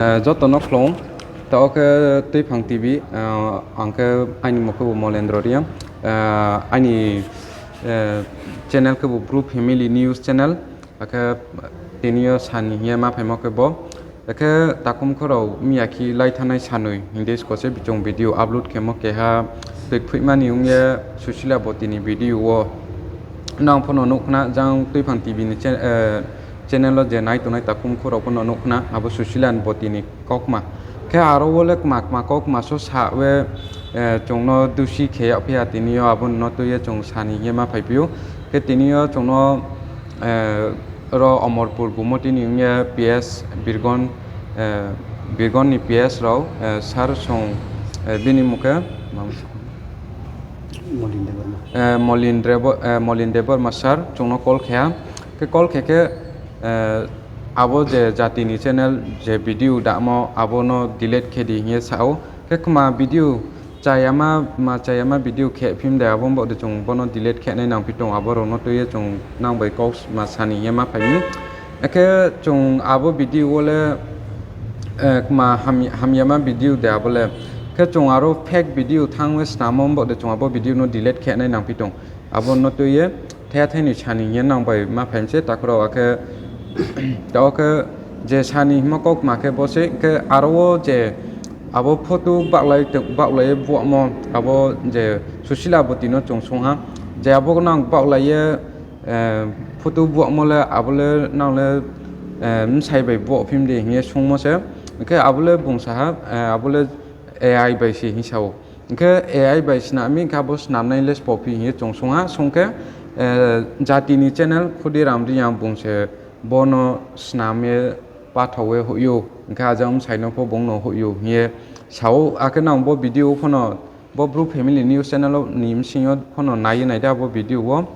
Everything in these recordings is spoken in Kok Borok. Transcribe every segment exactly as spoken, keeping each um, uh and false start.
Eh, joto no khlong, ta o khe Twiphang T V, eh, ang khe aini mokhe bo Molendro Reang, eh, aini, eh, channel khe bo Bru Family News Channel, akhe tini o sani hiya ma phaimo khe bo, akhe takhum khorok miya khi lai thanai sanwi hindi sko se bichong video upload khemo keha twi phuimani wngya Susila Boti ni video o. Nang phano nuk khna jang Twiphang T V ni cha-, eh, channel o je nai tongnai takhum khorok phano nuk khna abo Susila Boti ni kokma. Khe aro o le kma kma kokma so sa we, eh, chwngno dusi khe yag phiya tini o abo no twi ye chwng sani ye ma phai phio. Khe tini o chwngno, eh, ro Omorpur Gumoti ni wngya P S Birgon, eh, Birgon ni P S rok, eh, sir song, eh, bini mokhe Molin Debbarma. Eh, Molin Rebo-, eh, Molin Debbarma sir chwngno call khe, khe call khe khe, eh, abo je jati ni channel je video damo abono delete khe di hinye sao, khe kma video chayama ma chayama video khe phim de abo bo de chwng bono delete khe nai nang pi tong abo rokno twi ye chwng nang bai kok ma sani ye ma phai ni. Khe chwng abo video o le, eh, kma hamya-, hamyama video de abo le. Khe chwng aro fake video thang we snamo bo de chwng abo video no delete khe nai nang pi tong. Abo no twi ye thaya thaini sani ye nang bai ma phai se takhro akhe ta o khe je sani himo kok ma khe bo se khe aro o je abo photo baklai tok baklai buamo abo je Susila Boti no chwng song ha je abo nang baklai ye, eh, photo buamo le abo le nang le, eh, bwsai bai bo phim de hinye songmo se. Hwnkhe abo le bung saha, eh, abo le A I bai se hinwi sao. Hwnkhe A I bai snam mi hwnkhe abo snamnai le spo phi hinye chwng song ha. Song khe, eh, jati ni channel Khudiram Reang bung se bono snam ye pathok we hoyo. Hwnkhe ajang bwsai no pho bung no hoyo hinye sao. Akhe nang bo video phano Bo Bru Family News Channel o ni bsing o phano nai nai da bo video o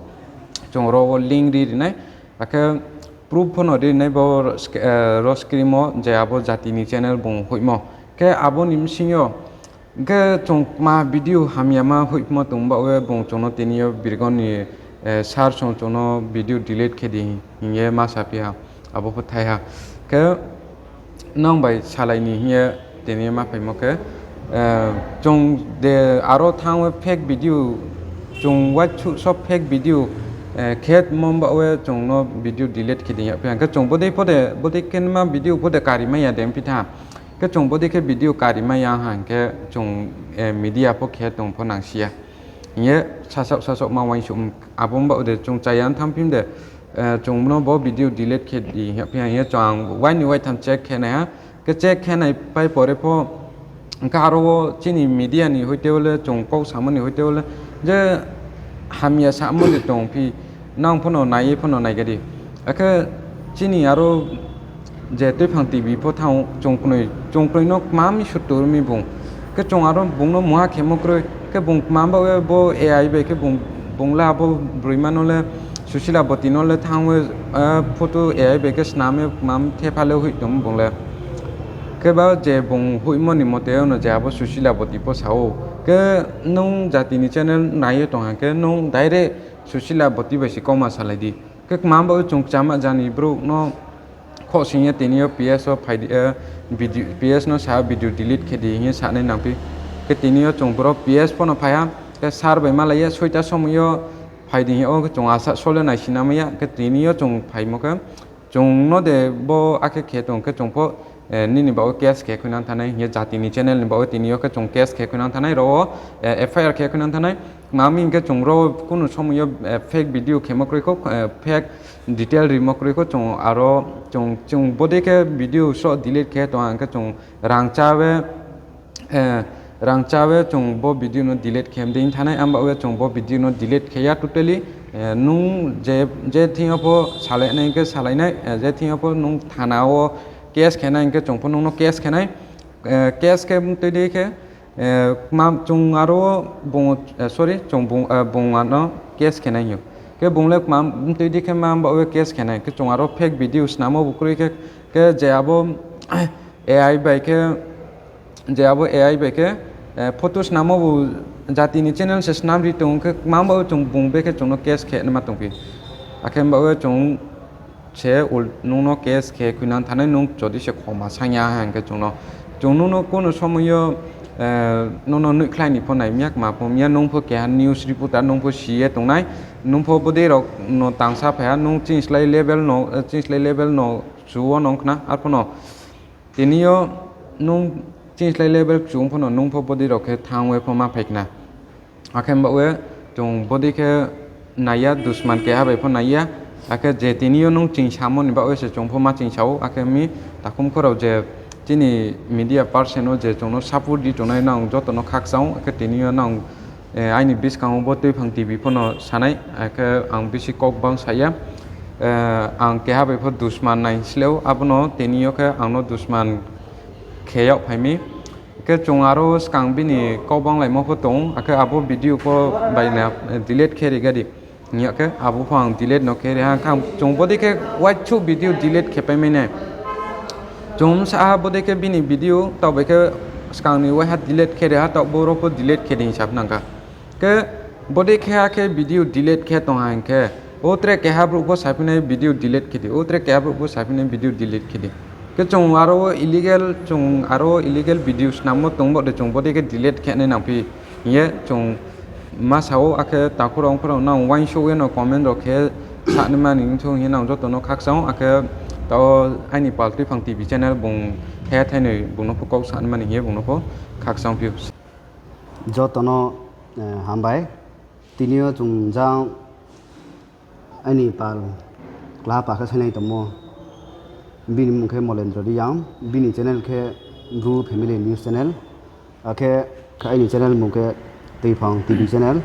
chwng ro o link ri rinai, akhe proof phano ri rinai bo sk-, eh, ro screen o je abo jati ni channel bung hoimo. Khe abo ni bsing o hwnkhe chwng ma video hamya ma hoimo tong ba we bung chwngno tini o Birgon ni, eh, sir chwng chwngno video delete khe di hinye ma sa phi ha. Abo pho thai ha. Khe nang bai salai ni hiye tini ma phaimo khe, eh, chwng de aro thang we fake video, chwng waithu sob fake video, eh, khe mon ba we chwng no video delete khe di ya. Phiya khe chwng bodei pho de, bodei khe ma video pho de kari ma ya de phi tha. Khe chwng bodei khe video kari ma ya ha khe chwng, eh, media pho khe tong pho nang si ya. Hiye sasok sasok ma waisuk abo ba de chwng chaya tham phim de. Eh, chwng bono bo video delete khe di, hwnkhe ang ye chwng ang waini waitham check khe naiha. Khe check khe nai pai pore pho, hwnkhe aro o chini media ni hoite ole chwng kok samani hoite ole je hamya samani tong phi, nang phano naiye phano naigadi. Akhe chini aro je Twiphang T V pho thang chwng kwnwi, chwng kwnwi no kmami suttur mi bung. Khe chwng aro bungno muha khemo kwrwi, khe bung kmam ba we bo A I bai khe bung, bung le abo bwrwi mano le Susila Boti no le thang we, ah, photo A I bai khe snam ye kmam thepha le hui tong bung le. Khe ba je bung hui moni mote ono je abo Susila Boti po sao. Khe nung jati ni channel nai ye tong ha khe nung direct Susila Boti bai se kok ma salai di. Khe kmam ba we chwng chama jani brouh no Khosingya tini o P S o phai di, eh, video, P S no sa video delete khe di hinwi sanai nang phi. Khe tini o chwng borok P S phano phai ha, khe sir bai malai ya, soita somoi o phai di hinwi o chwng asa sole nai sina maya, khe tini o chwng phaimo khe chwng no de bo akhe khe tong khe chwng pho, eh, nini ba o case khe khwna thanai hinwi jati ni channel ni ba o tini o khe chwng case khe khwna thanai ro o, eh, F I R khe khwna thanai. Mami hinkhe chwng ro kunu somoyo, eh, fake video khemo kwrwi kho, eh, fake detail rimo kwrwi kho, chwng aro chwng, chwng bodei khe video so delete khe tong, hinkhe chwng rang chawi, eh, rang chawi chwng bo video no delete khe mding thanai, amba o chwng bo video no delete khe ya totally, eh, nung je, je thing yo pho salai nai hinkhe salai nai, eh, je thing yo pho nung thana o case khe nai hinkhe chwng pho nung no case khe nai, eh, case khe mtwi di khe, Eh, kma chwng aro bung, eh, sorry, chwng bung, eh, bung ano case khe nai hino. Khe bung le kma twi di khe ma ba o case khe nai. Khe chwng aro fake video snamo bo kwrwi khe, khe je abo A I bai khe, je abo A I bai khe, eh, photo snamo bo jati ni channel se snam ri tong khe kma ba o chwng bung be khe chwngno case khe ma tong phi. Akhe ba o chwng se ul-, nungno case khe khwinang thanai, nung jodi se khoma sanya hwnkhe chwngno, chwng nungno kunu somoyo, eh, nungno nuikhlaini pho naimya, kma pho mya, nung pho keha news reporter, nung pho siye tongnai, nung pho bwdwi rok no tangsa phaiya, nung chini slai level no, eh, chini slai level no chuo nong khna, arphono tiniyo nung chini slai level chwng phano nung pho bwdwi rok khe thangwi pho ma phai khna. Akhe baoe chwng bwdwi khe naiya, dusman keha bai pho naiya. Akhe je tiniyo nung ching samoni baoe se chwng pho ma ching sao. Akhe mi takhum khorok je chini media person o je chwngno support di tongnai, nang jotono khakchang. Akhe tiniyo nang, eh, aini bwskango bo Twiphang T V phano sanai, akhe ang bisi kok bang saya. Eh, ang keha bai pho dusman nai sleo, abono tiniyo khe angno dusman kheyok phaimi. Khe chwng aro swkang bini kok bang laimo pho tong, akhe abo video pho bai na delete khe rigadi. Hiya khe abo pho ang delete no khe riha, khe ang chwng bwdwi khe uaisuk video delete khe paimani. Chwng saha bwdwi khe bini video tok bai khe swkangni uaiha delete khe riha, tok borok pho delete khe di hinwi sap nangkha. Khe bwdwi khe hakhe video delete khe tongha hinkhe, o tre keha borok pho saphinai video delete khe di, o tre keha borok pho saphinai video delete khe di. Khe chwng aro o illegal, chwng aro o illegal video swnammo tongbo de, chwng bwdwi khe delete khe nai nangphi. Hiye chwng ma sao, akhe takhurok ongkhorok nang uainsuk eno comment rok khe sanimani wngthung hiye nang jotono khakchang, akhe tao aini pal Twiphang T V channel bung the thainwi bungno pho kok sanimani hiye bungno pho khakchang phio. Jotono, eh, hambai. Tini o chwng jang ani pal kla pakha sainai tongmo. Bini mung khe Molendra Riyang, bini channel khe Bru Family News Channel. Akhe kha ani channel mung khe Twiphang T V channel.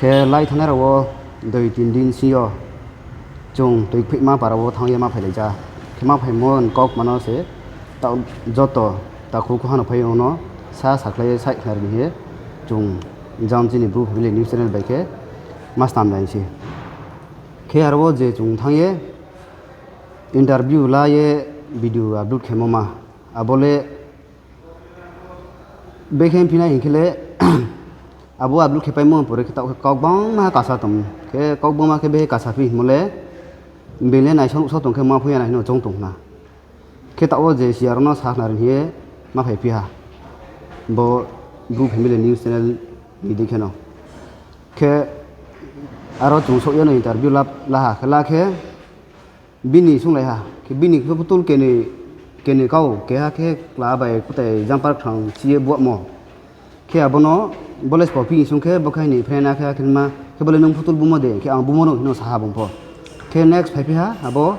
Khe lai thanai rok o dui tin din sio chwng twi phima para o thangya ma phailaija. Khe ma phaimo kok mano se ta joto takhuk hano phai ono sa sakhlai sai khnari hiye chwng jang chini Bru Family News Channel bai khe ma snam nai se. Khe aro o je chwng thangye interview la ye video upload khemo ma abole bekhe phina hinkhe le abo upload khe paimo pore khe ta kok bangma kasa tong khe kok bangma khe bekhe kasa phi himole bele naisong sok tong khe ma phuya na hino chong tong na. Khe ta o je siya rokno sakhnari hiye ma phai phiha. Bo Bru Family News Channel ni dikhe no. Khe aro chwng sok yano interview lab laha khe la khe bini sunglai ha. Khe bini khe putul keni, keni kau keha khe kla bai kwtai jumper khwrang chiye buakmo. Khe abono bole spo phi sung khe bo khe ni friend a khe, a khe ma khe bole nwng putul bumo de, khe ang bumo no hino saha bung pho. Khe next phai phi ha abo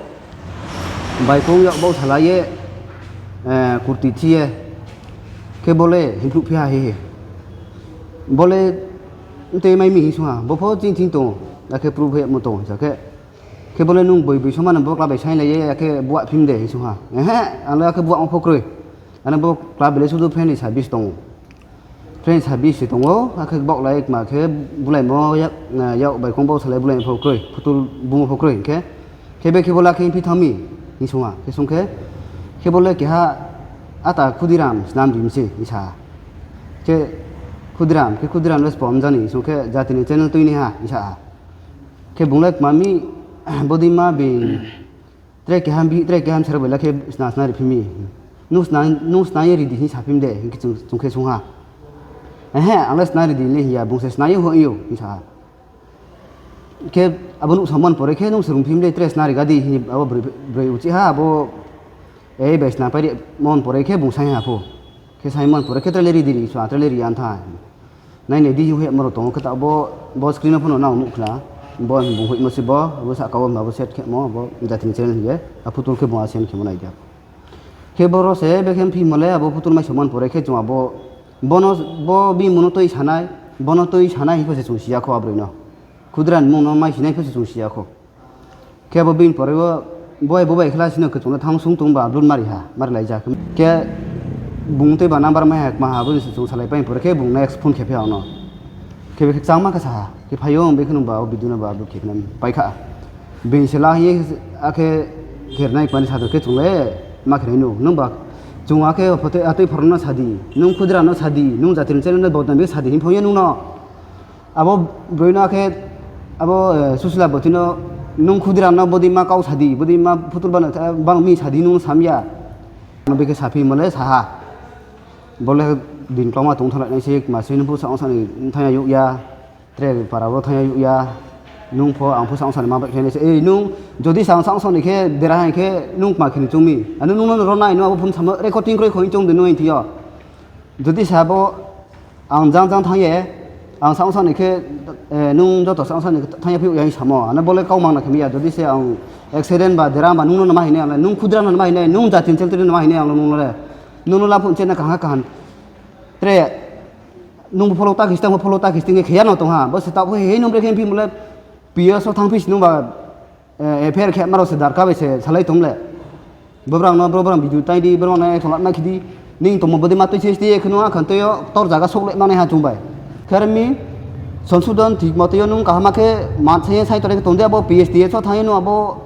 bai kung yok bo sala ye, eh, kurti thi ye. Khe bole himphru phi ha he he. Bole tei mai mi hi sung ha. Bo pho ching ching tong. A khe proof he mo tong sa khe. Khe bole nwng boi boi somano bo kla bai sai lai ye, a khe buak phim de hi sung ha. Ehe, ang le a khe buak mo pho kroi. Ano bo kla bele sudu friend ni service tongo. Friend service se tongo, hakhe bok lai ma khe bulai mo yak, na, yak bai kong bok salai bulai mo pho kroi, phutul bumo pho kroi hinkhe. Khe be khe bola khe phi thangmi, hi sung ha, khe sung khe, khe bole keha ata Khudiram snam di mse, hi sa. Khe Khudiram, khe Khudiram le spom jani, hi sung khe jatini channel twi ni ha, hi sa. Khe bung le mami, bodi ma bing, Trai keham bi, trai keham sero bela khe sna sna ri phimi. Nung sna, nung sna ye ridi hi sa phim de, hi chung, chung khe sung ha. Ehe, ang le sna ridi le hiya, bung se sna ye ho yo, hi sa. Khe abo nuk samon pore khe nung se rung phim de, trai sna ri gadi hi, abo broi, broi uchi ha, abo, ei, bai sna pai ri mon pore khe bung sai ha pho. Khe sai man pore khe trai le ridi ri, swa trai le ri an tha. Nai nai di hu he moro tongo khe ta bo, bo screen o phano nang nuk khna. Bo bung hui mo si bo, bo saka o ma bo set khe mo, bo jatini channel hiye. A putul khe bo a send khe mo nai dia. Khe boro se be khe phi mo le abo putul mai so man pore khe chung abo. Bono, bo bi mono twi sanai, bono twi sanai hi kho se chung siya kho abroi no. Khudran mung no mai sinai kho se chung siya kho. Khe abo bini pore o bo bai bo bai khe lasino kwchwngno thang sung tung ba upload mari ha, mari lai jak. Khe bung tei ba number mai ha, ma ha, abo ni se chwng salai pai pore khe bung next phone khe phi ano. Khe be khe changma khe sa ha, khe phaio be khe nung ba o video no ba upload khe nang pai kha. Bini se la hi a khe kher nai pani sa do khe chwng le ma khe nai nu, nung ba chwng a khe photo a tei phoro no sa di, nung khudra no sa di, nung jatini channel no bodnam be sa di, hin phaio nung no. Abo broi no khe abo, eh, Susila bwtwi no Nung khudiram no bodi ma kau sadi, bodi ma phutul bano, bang mi sadi nung samya. Ano beke sapi mole saha. Bole din kloma tong thalai nai se ma se nung phu sa ong sani thaya yuk ya. Tre para bo thaya yuk ya. Nung pho ang pho sa ong sani ma bai khe nai se. Ei nung jodi sa ong sa ong sani khe dera hai khe nung ma khe ni chungmi. Ano nung no ro nai no abo phun samo recording kroi khoi chung de nung thiyo. Jodi sa bo ang jang jang thangye, ang sa ong sani khe, eh, nung joto sa ong sani thangye phiyok yang samo. Ano bole kau mang na khe miya. Jodi se ang accident ba dera ba nung no ma hine ang nung khudra no ma hine nung jatin chel no ma hine ang nung no le. Nung no la phun chena kaham kaham. Tre nung follow ta khisting follow ta khisting khe ya no tong ha. Bo se ta he nung bre khe phi mole P S o thang phi sinung ba eh, F I R khe maro se darka bai se salai tong le. Bobrang no, bobrang video tai di, bobrang no ekholat ma khidi. Ning tongmo bodi ma twi se S T A kheno akhan twi tor jaga sok le manai ha chung bai. Kher mi, Sansudon thik mo twi nung kahama khe mat se sai tore tong de abo P S T S o thang no abo,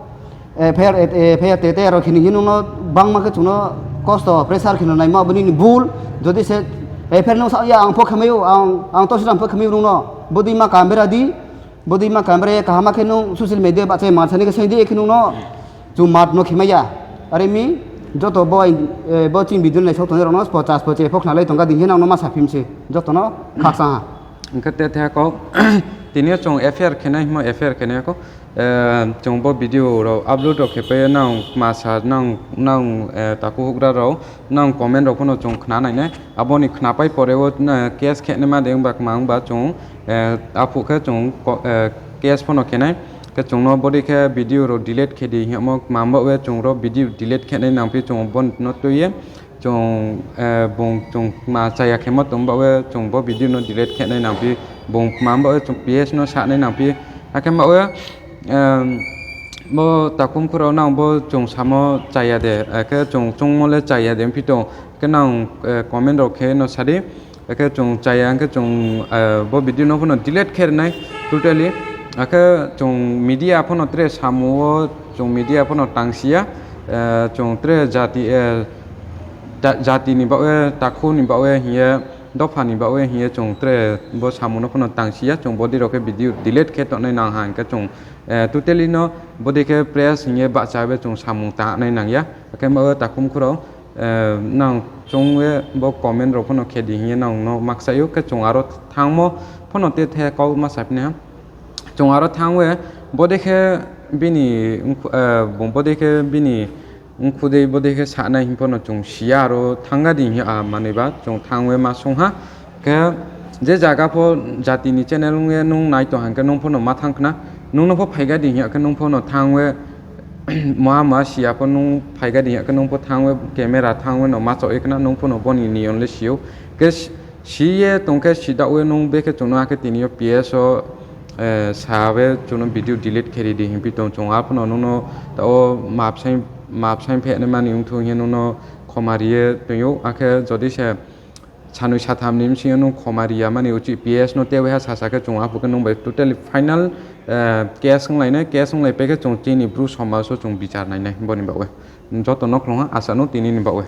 eh, F I R, eh, F I R te te aro khini hino no bang ma khe chung no kosto pressure khino nai ma boni ni bul. Jodi se, eh, F I R no sa ya ang pho khamai ang, ang to sira ang pho khamai rung no. Bodi ma kamera di, Bodi ma kamre kahama khe nung social media ba chai mat sani khe sengdi khe nung no chu mat no khimaya. Are mi joto bo, eh, bo ching video nai sok tongnai rok no pochas poche phok khnalai tongka din khe nang no ma sa phim se joto no khaksa ha. Hingkhe te the ko tini chung F I R khenai himo F I R khenai ko, eh, chung bo video rok upload rok khe pe nang ma sa nang nang, eh, taku hugra rok nang comment rok phano chung khna nai nai. Aboni khnapai pore o, eh, case khenai ma de wngba kwma wngba chung, eh, aphuk khe chung ko-, eh, case phano khenai. Khe chungno bodi khe video rok delete khe di hingmo kwma wngba we chung rok video delete khenai nangphi chung bon no twiye. Chung, eh, bung chung ma chaya khe mo tong ba we chung bo video no delete khenai nangphi bung kwma wngba we chung P S no sanai nangphi. Hakhe ma we, em, bo takhum khuro nang bo chung samo chaya de, eh, khe chung chungmo le chaya de wngphi tong. Khe nang, eh, comment rok khe no sadi. Khe chung chaya hwnkhe chung, eh, bo video no phano delete khe rwnai totally. Khe chung media phano tre samu o chung media phano tangsiya, eh, chung tre jati, eh, ta-, jati ni bawe, takhu ni bawe hiye, dopha ni bawe hiye chung tre bo samu no phano tangsiya, chung bodi rok khe video delete khe tongnai nang ha hwnkhe chung, eh, totally no bodi khe press hiye bahcha be chung samung tangnai nangya. Khe bo takhum khuro. Eh, nang chungwi bo comment rok phano khe di hingye nang no maksaio, khe chung aro thangmo phano te the kok ma sapni ha. Chung aro thangwi bodekhe bini wngkhu-, eh, bo-, bodekhe bini wngkhudui bodekhe sanai hwn phano chung siya aro thangga di hingye, ah, manwi ba chung thangwi ma sung ha. Khe je jaga pho jati ni channel wngya nung nai tong hwnkhe nung phano ma thang khna, nung no pho phaiga di hingya khe nung phano thangwi moha moha siya pho nung phaiga di hingya khe nung pho thangwi camera thangwi no ma chok khna nung phano boni niyon le sio. Khe si-, siye tong khe sidawi nung bekhe chwngno hakhe tini o P S o, eh, sabe chwngno video delete khe ri di hingphi tong chwng aphano nung no o map sai, map sai pheh nai mani wngthung hingye nung no khoma riye tong o, hakhe jodi se sanwi satham ni bisingo nwng khoma riya mani uchi P S no tei waiha sasa khe chwng aphuru khe nwng bai totally final, eh, case wng lainai, case wng lai pai khe chwng chini bru somaj o chwng bichar nainai boni bagwi. Joto no khulumkha, aswk no tini ni bagwi.